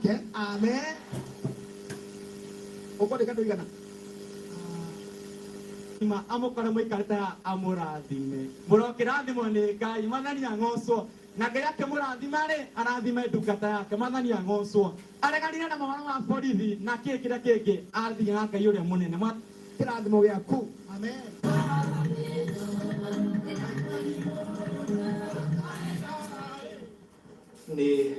Wake. Amen. Ũkwandĩka andũ igana? Ma amũkore mũikarĩte haha amũrathime. Mũrokĩrathimwo nĩ Ngai. Mwathani ang'ocwo. Na Ngai akĩmũrathima rĩ, arathime ndungata yake. Mwathani ang'ocwo. Areganire na mohoro ma borithi na kĩ kĩrĩa kĩngĩ, athiĩ na Ngai ũrĩa mũnene. Kĩrathimo gĩaku. Amen. Nĩ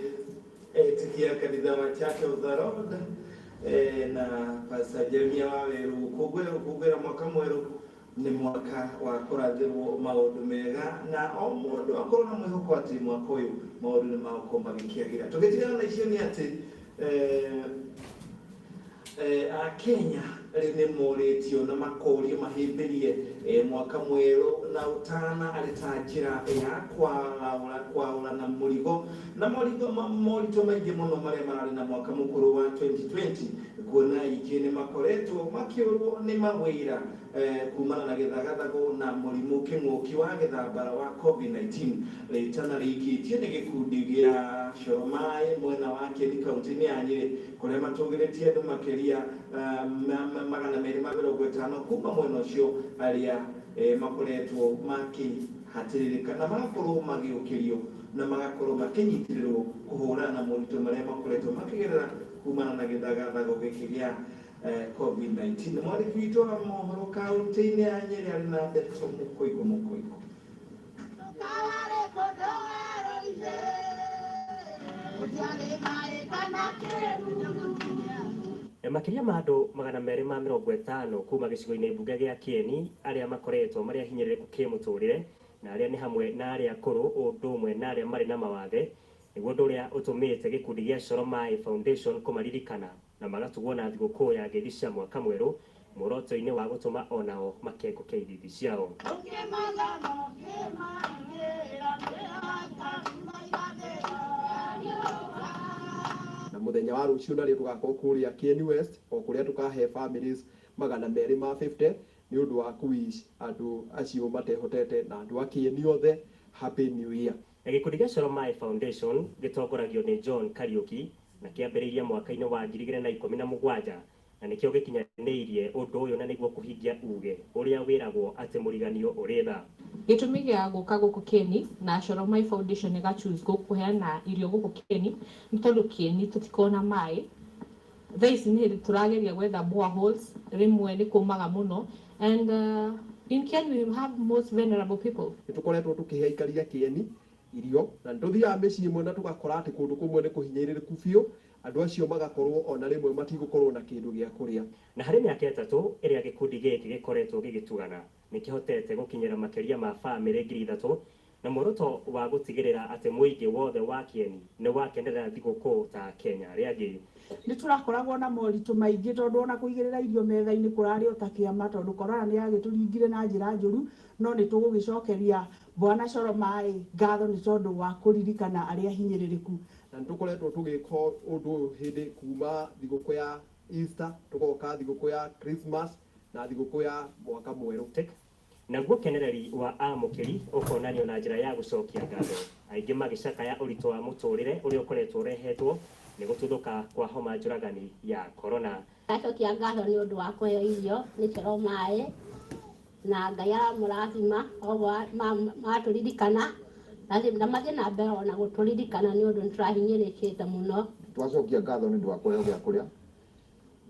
etĩkia kanitha wa Church of the Lord na Pastor Jeremia Waweru gũkũngũĩra gũkũngũĩra mwaka mwerũ. Nĩ mwaka wa kũrathĩrwo maũndũ mega na o mũndũ akorwo na mwĩhoko atĩ mwaka ũyũ maũndũ nĩ magũkorwo magĩkĩagĩra. Tũgĩtigana na icio nĩ atĩ Akenya rĩu nĩ morĩtio na makorio mahĩmbĩrie mwaka mwerũ na ũtana arĩ ta njĩra ya kwaraũra kwaũrana mũrigo na moritũ moritũ maingĩ mũno marĩa mararĩ na mwaka mũkũrũ wa 2020, kuona aingĩ nĩ makoretwo makĩũrwo nĩ mawĩra kumana na gĩthagathago na mũrimũ kĩng'ũki wa gĩthambara wa COVID-19. Rĩtana rĩikĩtio nĩ gĩkundi gĩa Coro Maĩ mwena wa Kieni kaunti-inĩ ya Nyĩrĩ, kũrĩa matũgĩrĩtie andũ makĩria 250 kuma mwena ũcio arĩa makoretwo makĩhatĩrĩrĩka na magakorwo magĩũkĩrio na magakorwo makĩnyitĩrĩrwo kũhũrana na moritũ marĩa makoretwo makĩgerera kumana na gĩthagathago gĩkĩ gĩa COVID-19. Mwandĩki witũ wa mohoro kaunti-inĩ ya Nyĩrĩ arĩ na ndeto mũkũiko mũkũiko. Makĩria ma andũ 250 kuma gĩcigo-inĩ mbunge gĩa Kieni arĩa makoretwo marĩ ahinyĩrĩrĩku kĩmũtũrĩre, na arĩa nĩ hamwe na arĩa akũrũ ũndũ ũmwe na arĩa marĩ na mawathe, nĩguo ũndũ ũrĩa ũtũmĩte gĩkundi gĩa Coro Maĩ Foundation kũmaririkana na magatugwo na thigũkũ ya ngeithi cia mwaka mwerũ, muoroto-inĩ wa gũtũma onao makengũke ithithi ciao. Na mũthenya wa rũciũ narĩo tũgakorwo kũrĩa Kieni West, o kũrĩa tũkahe families 250 nĩ ũndũ wa kũ-wish andũ acio matehotete na andũ a Kieni othe Happy New Year. Na gĩkundi gĩa Coro Maĩ Foundation gĩtongoragio nĩ John Kariũki na kĩambĩrĩirie mwaka-inĩ wa 2017, na nĩkĩo gĩkinyanĩirie ũndũ ũyũ na nĩguo kũhingia uge ũrĩa wĩragwo atĩ mũriganio ũrĩ tha. Gĩtũmi gĩa gũka gũkũ Kieni na Coro Maĩ Foundation ĩga choose kũheana irio gũkũ Kieni nĩ tondũ Kieni tũtikoragwo na maĩ. Thaa ici nĩ hĩndĩ tũrageria gwetha boreholes, rĩmwe nĩ kũmaga mũno, and in Kieni we have most vulnerable people. Nĩ tũkoretwo tũkĩhe aikari a Kieni irio na nĩ tũthiaga mĩciĩ ĩmwe na tũgakora atĩ kũndũ kũmwe nĩ kũhinyĩrĩrĩku biũ, andũ acio magakorwo ona rĩmwe matigũkorwo na kĩndũ gĩa kũrĩa. Na harĩ mĩaka 3 ĩrĩa gĩkundi gĩkĩ gĩkoretwo gĩgĩtugana, nĩ kĩhotete gũkinyĩra makĩria ma bamĩrĩ 3000 na muoroto wa gũtigĩrĩra atĩ mũingĩ wothe wa Kieni nĩ wakenerera thigũkũ ta Kenya arĩa angĩ. Nĩ tũrakoragwo na moritũ maingĩ tondũ ona kũigĩrĩra irio metha-inĩ kũrarĩ o ta kĩama, tondũ korona nĩ yagĩtũringire na njĩra njũru, no nĩ tũgũgĩcokeria Bwana Coro Maĩ ngatho nĩ tondũ wa kũririkana arĩa hinyĩrĩrĩku. Na nĩ tũkoretwo tũgĩka ũndũ ũyũ hĩndĩ kuma thigũkũ ya Easter, tũgoka thigũkũ ya Christmas na thigũkũ ya mwaka mwerũ. Naguo kenereri wa amũkĩri ũkonanio na njĩra ya gũcokia ngatho, aingĩ magĩcakaya ũritũ wa mũtũrĩre ũrĩa ũkoretwo ũrehetwo nĩ gũtuthũka kwa homa njũragani ya corona. Ndacokia ngatho nĩ ũndũ wa kũheo irio nĩ Coro Maĩ, na Ngai aramũrathima oguo matũririkana na mathiĩ na mbere ona gũtũririkana nĩ ũndũ nĩ tũrahinyĩrĩkĩte mũno. Twacokia ngatho nĩ ũndũ wa kũheo gĩa kũrĩa,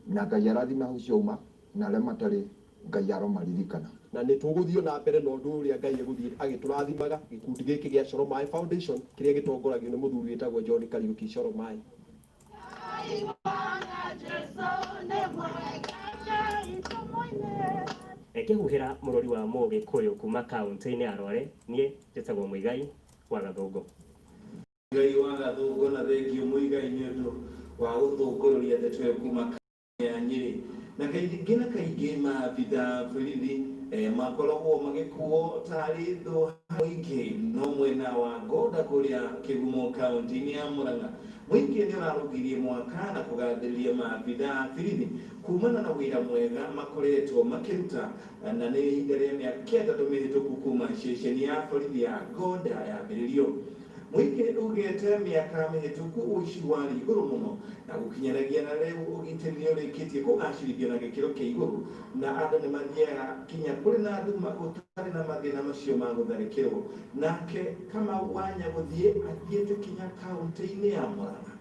na Ngai arathime hau ciauma, na arĩa matarĩ Ngai aromaririkana. Na nĩ tũgũthiĩ na mbere na ũndũ ũrĩa Ngai egũthiĩ agĩtũrathimaga gĩkundi gĩkĩ gĩa Coro Maĩ Foundation kĩrĩa gĩtongoragio nĩ mũthuri wĩtagwo John Kariũki Coro Maĩ. Ngĩhuhĩra mũrori wa Mũgĩkũyũ kuma kaunti-inĩ ya Rware, niĩ njĩtagwo Mũigai wa Gathũngũ. Mũigai wa Gathũngũ, na thengio Mũigai nĩ ũndũ wa gũthũngũrũria ndeto ĩyo kuma ya Nyĩrĩ. Na kaingĩ na kaingĩ maabitha borithi makoragwo magĩkuo tarĩ thũ mũingĩ, no mwena wa Ngoda kũrĩa Kĩgumo kaunti-inĩ ya Murang'a, mũingĩ nĩ ũrarũgirie mwaka na kũgathĩrĩria maabitha borithi kumana na wĩra mwega makoretwo makĩruta, na nĩ ihinda rĩa mĩaka 9 mĩhĩtũku kuma ceceni ya borithi ya Ngoda yambĩrĩrio. Mũingĩ ugĩte mĩaka mĩhĩtũku ũici warĩ igũrũ mũno na gũkinyanagia na rĩu ũgitĩri nĩ ũrĩkĩtie kũgacĩrithio na gĩkĩro kĩa igũrũ na andũ nĩ mathiaga kinya kũrĩ na nduma gũtarĩ na mathĩna macio ma gũtharĩkĩrwo. Nake Kamau wa Nyagũthiĩ athiĩte kinya kaũntĩ-inĩ ya Murang'a.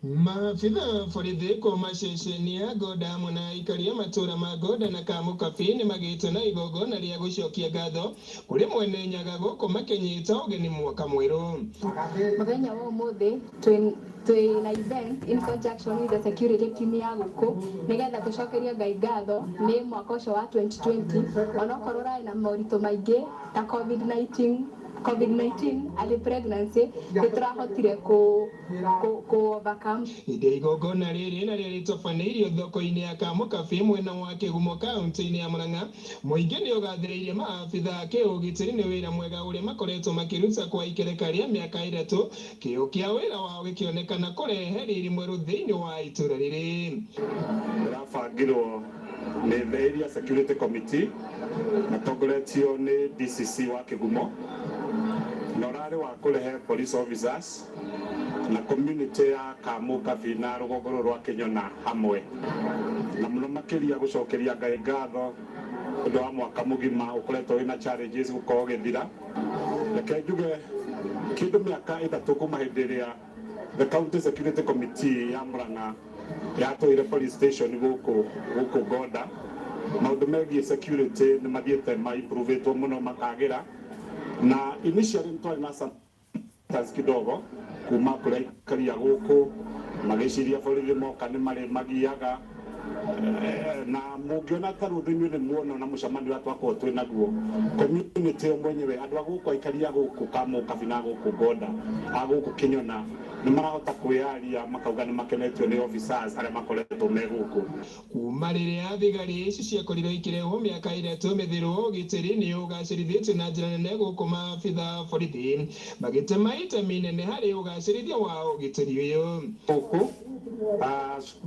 Maabitha borithi kuma ceceni ya Ngoda hamwe na aikari a matũra ma Ngoda na Kamũkabĩ nĩmagĩte na igongona rĩa gũcokia ngatho kũrĩ mwene Nyaga gũkũ makĩnyita ũgeni mwaka mwerũ. Muthenya wa umuthi twĩ na event in conjunction with the security team ya gũkũ nigetha tũcokerie Ngai ngatho nĩ mwaka ũcio wa 2020, onokorwo ũrarĩ na moritũ maingĩ ta COVID-19 early pregnancy, nĩ tũrahotire kũ overcome. Hĩndĩ ya igongona rĩrĩ na rĩrĩa rĩtabanĩirio thoko-inĩ ya Kamũkabĩ mwena wa Kĩgumo kaũntĩ-inĩ ya Murang'a, mũingĩ nĩ ũgathĩrĩirie maabitha a kĩũgitĩri nĩ wĩra mwega ũrĩa makoretwo makĩruta kwa ikereka rĩa mĩaka 3, kĩo kĩa wĩra wao gĩkĩonekana kũrehe riri mwerũ thĩinĩ wa itũra rĩrĩ. Ĩrabangirwo nĩ the area security committee matongoretio nĩ DCC wa Kĩgumo na ũrarĩ wa kũrehe police officers na community ya Kamũkabĩ na rũgongo rũrũ rwa Kĩnyona hamwe, na mũno makĩria gũcokeria Ngai ngatho ũndũ wa mwaka mũgima ũkoretwo wĩna challenges gũkorwo ũgĩthira. Reke njuge kĩndũ mĩaka 3 kuma hĩndĩ ĩrĩa the county security committee ya Murang'a yatwĩire police station gũkũ Ngoda, maũndũ megiĩ security nĩ mathiĩte ma improvetwo mũno makagĩra, na initially nĩ twarĩ na some kidogo kuma kũrĩa aikari a gũkũ magĩciria borithi moka nĩ marĩ magiaga, na mũngĩona ta rũndũ inyuĩ nĩ muona na mũcemanio ũrĩa twakorwo twĩ naguo community yo mwenyewe, andũ a gũkũ, aikari a gũkũ Kamũkabĩ na gũkũ Ngoda, a gũkũ Kĩnyona nĩ marahota kwĩyaria makauga nĩ makenetio nĩ officers arĩa makoretwo me gũkũ. Kuma rĩrĩa thigari ici ciakorirwo ikĩrehwo mĩaka 3 mĩthiru, ũgitĩri nĩ ũgacĩrithĩtio na njĩra nene gũkũ maabitha borithi magĩtema itemi nene harĩ ũgacĩrithia wa ũgitĩri ũyũ. Gũkũ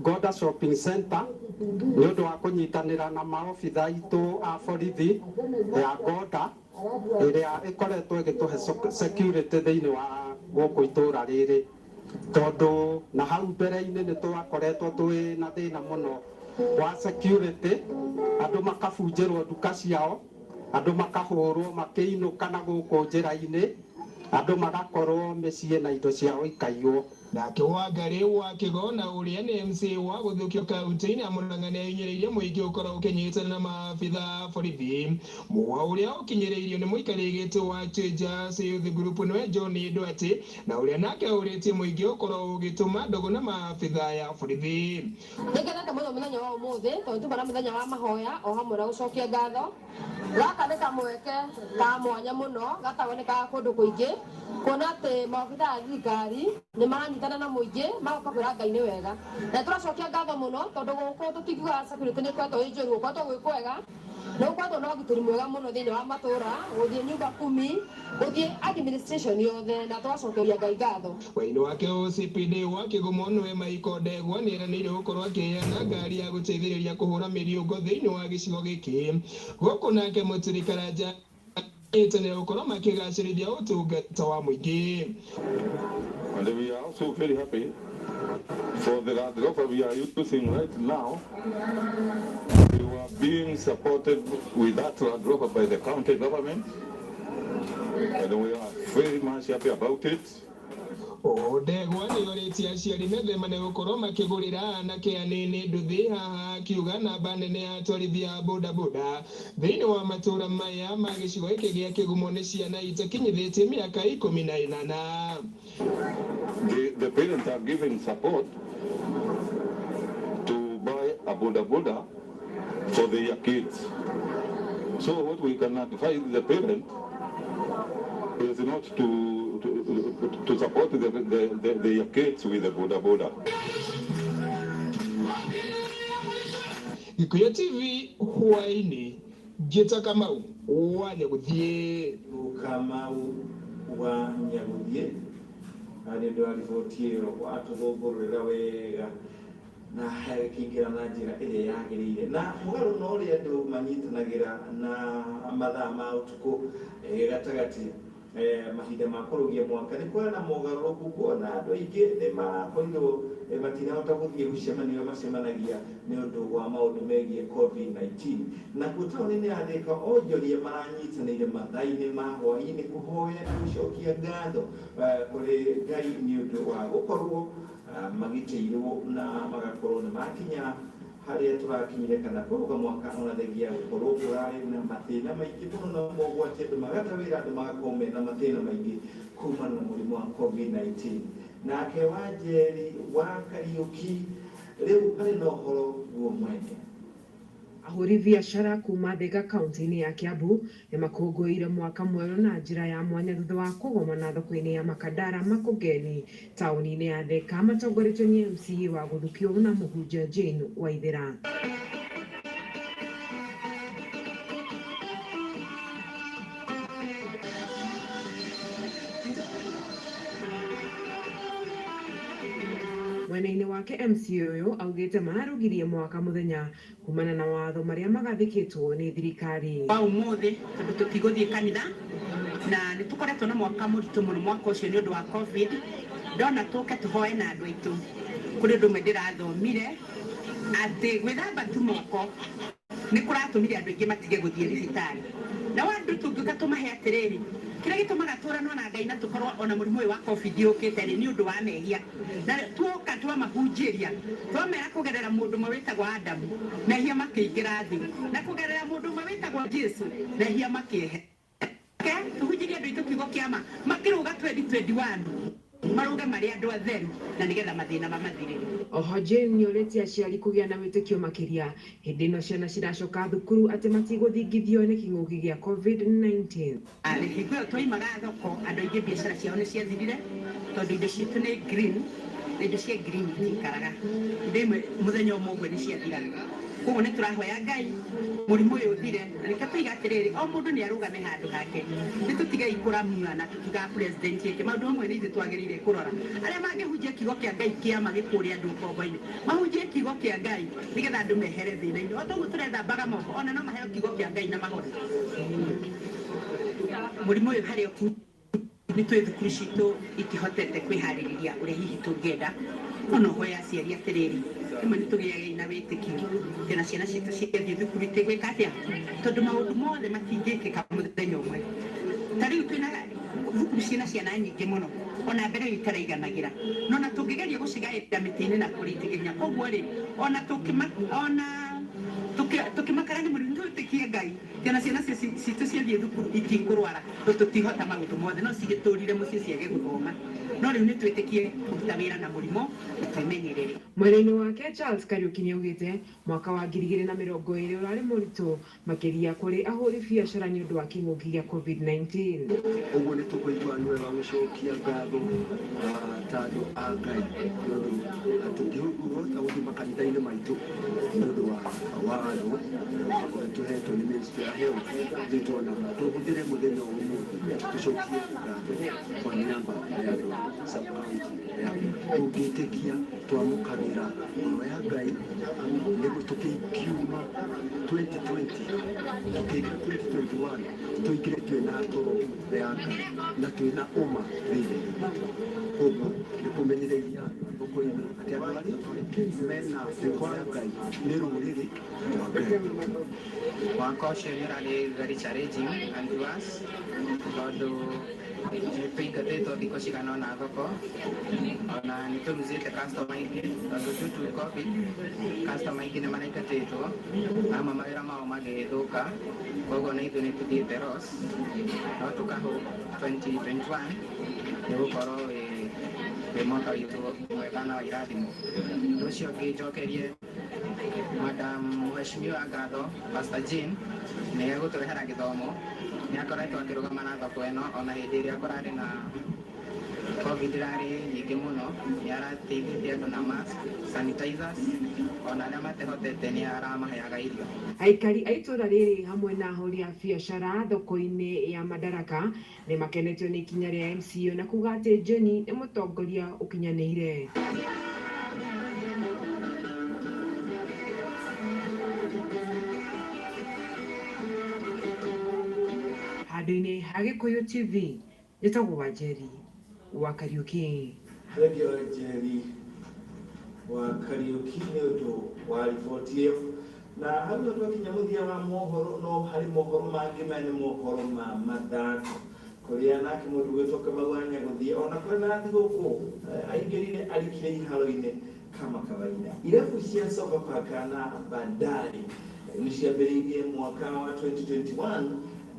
Ngoda Shopping Center nĩ ũndũ wa kũnyitanĩra na maobitha aitũ a borithi ya Ngoda ĩrĩa ĩkoretwo ĩgĩtũhe security thĩinĩ wa gũkũ itũra rĩrĩ, tondũ na hau mbere-inĩ nĩ twakoretwo twĩ na thĩna mũno wa security, andũ makabunjĩrwo nduka ciao, andũ makahũrwo makĩinũka na gũkũ njĩra-inĩ, andũ magakorwo mĩciĩ na indo ciao ikaiywo. Nake Wangari wa Kĩgona ũrĩa nĩ MC wa gũthũkio kaũntĩ-inĩ ya Murang'a nĩ ahinyĩrĩirie mũingĩ ũkorwo ũkĩnyitana na maabitha a borithi. Mũhwa ũrĩa ũkinyĩrĩirio nĩ mũikarĩri gĩtĩ wa Changers Youth Group nĩwe John Ndwati, na ũrĩa nake ũrĩtie mũingĩ ũkorwo ũgĩtũma ndũgũ na maabitha ya borithi. Nĩngenete mũno mũthenya wa ũmũthĩ tondũ tuma na mũthenya wa mahoya o hamwe na gũcokia ngatho. Gaka nĩ kamweke ka mwanya mũno gatabonekaga kũndũ kũingĩ, kuona atĩ maobitha a thirikari nĩ maranyitana na mũingĩ magoka kwĩra Ngai nĩ wega. Na tũracokia ngatho mũno tondũ gũkũ tũtingiuga security nĩ ĩkoretwo ĩ njũru, gũkoretwo gwĩ kwega, nĩ gũkoretwo na ũgitĩri mwega mũno thĩinĩ wa matũra, gũthiĩ nyumba kumi, gũthiĩ administration yothe, na tũgacokeria Ngai ngatho. Waini wake OCPD wa Kĩgumo nĩwe Maiko Ndegwa nĩeranĩire gũkorwo akĩheana ngari ya gũteithĩrĩria kũhũra mĩriũngo thĩinĩ wa gĩcigo gĩkĩ. Gũkũ nake Mũturi Karanja nĩetanĩra gũkorwo makĩgacĩrithia ũtungata wa mũingĩ. And we are also very happy for the Land Rover we are using right now. We were being supported with that Land Rover by the county government, and we are very much happy about it. O Ndegwa nĩorĩtie aciari methemane gũkorwo makĩgũrĩra anake anini nduthi, haha akiuga namba nene ya atwarithia a bodaboda thĩinĩ wa matũra maya ma gĩcigo gĩkĩ gĩa Kĩgumo nĩ ciana itakinyithĩtie mĩaka 18. The parents are giving support to buy a boda boda for their kids. So what we can advise the parent is not to support their kids with the boda boda. Gikuyu TV hwaini, Ngĩta Kamau wa Nyagũthiĩ. Kamau wa Nyagũthiĩ nĩ ũndũ wa riboti ĩyo watũthũngũrũrĩra wega. Na gĩkĩingĩra na njĩra ĩrĩa yagĩrĩire na mũgarũ na ũrĩa andũ manyitanagĩra na mathaa ma ũtukũ gatagatĩ mahinda ma kũrũgia mwaka nĩ kũrĩ na mogarũrũku kuona andũ aingĩ nĩ marakorirwo matinahota gũthiĩ gũcemania ũrĩa macemanagia nĩ ũndũ wa maũndũ megiĩ COVID-19. Nakuo taũni-inĩ ya Thika onjoria maranyitanĩire mathaa-inĩ ma hwaĩ-inĩ kũhoya na gũcokia ngatho kũrĩ Ngai nĩ ũndũ wa gũkorwo magitĩirwo na magakorwo nĩ makinya harĩa tũrakinyire kana kũrũga mwaka ona thengia gũkorwo kũrarĩ na mathĩna maingĩ mũno na mogwati andũ magata wĩra andũ magakorwo mena mathĩna maingĩ kumana na mũrimũ wa COVID-19. Nake Wanjeri wa Kariũki rĩu arĩ na ũhoro guo mwene. Ahũri biacara kuma Thika kaunti-inĩ ya Kiambu nĩmakũngũĩire mwaka mwerũ na njĩra ya mwanya thutha wa kũgomana thoko-inĩ ya Makadara Makongeni taũni-inĩ ya Thika matongoretio nĩ MCA wa Gũthukio na mũhunjia Jane Waithera. Mwena-inĩ wake MCA ũyũ augĩte mararugirie mwaka mũthenya kumana na watho marĩa magathĩkĩtwo nĩ thirikari. Wa ũmũthĩ tondũ tũtigũthiĩ kanitha na nĩ tũkoretwo na mwaka mũritũ mũno mwaka ũcio nĩ ũndũ wa COVID ndona tũke tũhoe na andũ aitũ kũrĩ ũndũ ũmwe ndĩrathomire atĩ gwĩthamba tu moko nĩ kũratũmire andũ aingĩ matige gũthiĩ thibitarĩ na andũ tũngĩũka tũmahe atĩrĩrĩ kĩrĩa gĩtũmaga tũranwo na Ngai na tũkorwo ona mũrimũ ũyũ wa COVID ũkĩte rĩ nĩ ũndũ wa mehia na tuoka twamahunjĩria twamera kũgerera mũndũ ũmwe wĩtagwo Adamu mehia makĩingĩra thĩ na kũgerera mũndũ ũmwe wĩtagwo Jesu mehia makĩehe tũhunjĩrie andũ aitũ kiugo kĩa ma makĩrũga 2021 maruge marĩ andũ atheru na nĩgetha mathĩna mamathirĩre. Oho Jane nĩorĩtie aciari kũgĩa na wĩtĩkio makĩria hĩndĩ ĩno ciana ciracoka thukuru atĩ matigũthingithio nĩ kĩng'ũki gĩa COVID-19. Hingo ĩyo twaimaga thoko andũ aingĩ biacara ciao nĩ ciathirire tondũ indo citũ nĩ green na indo cia green itiikaraga indo imwe mũthenya ũmwe ũguo nĩ ciathiraga koguo nĩ tũrahoya Ngai mũrimũ ũyũ ũthire na nĩkĩo tũiga atĩrĩrĩ o mũndũ nĩ arũgame handũ hake nĩ tũtigei kũramua na tũtiga president eke maũndũ mamwe nĩ ithuĩ twagĩrĩire kũrora arĩa mangĩhunjia kiugo kĩa Ngai kĩama gĩkũrĩa andũ ũkombo-inĩ mahunjie kiugo kĩa Ngai nĩgetha andũ mehere thĩna-inĩ o toguo tũrethambaga moko ona no maheo kiugo kĩa Ngai na mahone mũrimũ ũyũ harĩa nĩ twĩ thukuru citũ itihotete kwĩharĩrĩria ũrĩa hihi tũngĩenda no hoya aciari atĩrĩrĩ rĩmwe nĩ tũgĩage na wĩtĩkio tena ciana citũ ciathiĩ thukuru itigwĩka atĩa tondũ maũndũ mothe matingĩkĩka mũthenya ũmwe ta rĩu twĩna thukuru ciĩna ciana nyingĩ mũno ona mbere ĩyo itaraiganagĩra no na tũngĩgeria gũcigaĩra mĩtĩ-inĩ na kũrĩtigĩria koguo rĩ ona tũkĩmakara nĩ mũrimũ twĩtĩkie Ngai tena ciana citũ ciathiĩ thukuru itikũrwara tondũ tũtihota maũndũ mothe no cigĩtũrire mũciĩ ciage gũthoma no rĩu nĩ twĩtĩkie kũruta wĩra na mũrimũ na twĩmenyerere. Mwena-inĩ wake Charles Kariuki nĩaugĩte mwaka wa 2020 ũrarĩ mũritũ makĩria kũrĩ ahũri biacara nĩ ũndũ wa kĩng'ũki gĩa COVID-19. Ũguo nĩ tũkũigua nĩ wega gũcokia ngatho ta andũ a Ngai nĩ ũndũ tũtingĩhota gũthiĩ makanitha-inĩ maitũ nĩ ũndũ wa watho ũrĩa tũhetwo nĩ ministry ya health rĩu tuonaga tũhũthĩre mũthenya wa ũmũthĩ tũcokie ngatho kwa niaba ya andũ a sub county ya tũngĩtĩkia twamũkagĩra ngoro ya Ngai nĩguo tũkĩkiuma 2020 tũkĩingĩra 2021 tũingĩre twĩna ngoro ya Ngai na twĩna ũma thĩinĩ witũ koguo nĩ kũmenyithia thoko-inĩ atĩ andũ arĩa mena ngoro ya Ngai nĩ rũrĩrĩ rwa Ngai. Mwaka ũcio nĩ ũrarĩ very challenging and to us tondũ nĩ tũingatĩtwo thikũ cigana ũna thoko ona nĩ tũruzĩte customer aingĩ tondũ due to COVID customer aingĩ nĩ maraingatĩtwo na amwe mawĩra mao magĩthũka koguo na ithuĩ nĩ tũthiĩte loss no tũkahũ 2021 nĩ gũkorwo wĩ mwaka witũ mwega na wa irathimo. Ũndũ ũcio ũngĩ njokerie Madam Mheshimiwa ngatho Pastor Jane nĩ egũtũrehera gĩthomo nĩ akoretwo akĩrũgama na thoko ĩno ona hĩndĩ ĩrĩa kũrarĩ na COVID ĩrarĩ nyingĩ mũno nĩ arateithĩtie andũ na mask, sanitizers ona arĩa matehotete nĩ aramaheaga irio. Aikari a itũra rĩrĩ hamwe na ahũri a biacara thoko-inĩ ya Madaraka nĩ makenetio nĩ ikinya rĩa MCA na kuga atĩ Jane nĩ mũtongoria ũkinyanĩire. Handũ-inĩ ha Gĩkũyũ TV, njĩtagwo Wanjeri wa Kariũki. Thengio Njeri wa Kariũki nĩ ũndũ wa riboti ĩyo. Na hau nĩ twakinya mũthia wa mohoro, no harĩ mohoro mangĩ maya nĩ mohoro ma mathako kũrĩa nake mũndũ gwĩtwo Kamau wa Nyagũthiĩ ona kũrĩ na thigũkũ aingĩrire arikire iharo-inĩ kama kawaida. Irabu cia Sofapaka na Bandari nĩ ciambĩrĩirie mwaka wa 2021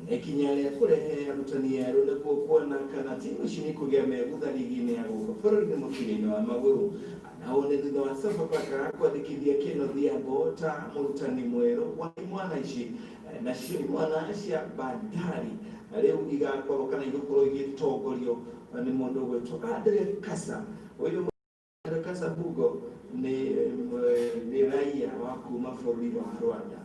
na ikinya rĩa kũrehe arutani erũ nĩguo kuona kana timu ici nĩ ikũgĩa megutha rigi-inĩ ya gũkũ bũrũri-inĩ mũbira-inĩ wa magũrũ. Nao nĩ thutha wa Sofapaka kwandĩkithia Ken Odhiambo ta mũrutani mwerũ wa imwana ici, nacio imwana cia Bandari rĩu igakorwo kana igũkorwo igĩtongorio nĩ mũndũ ũgwĩtwo Andre Kasa. Ũyũ Andre Kasa Bugo nĩ raia wa kuma bũrũri wa Rwanda.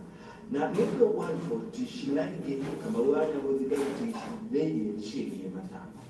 Na nĩ ũndũ wa riboti ici na ingĩ, Kamau wa Nyagũthi, thauti ici thĩiniĩ ciĩgiĩ mathako.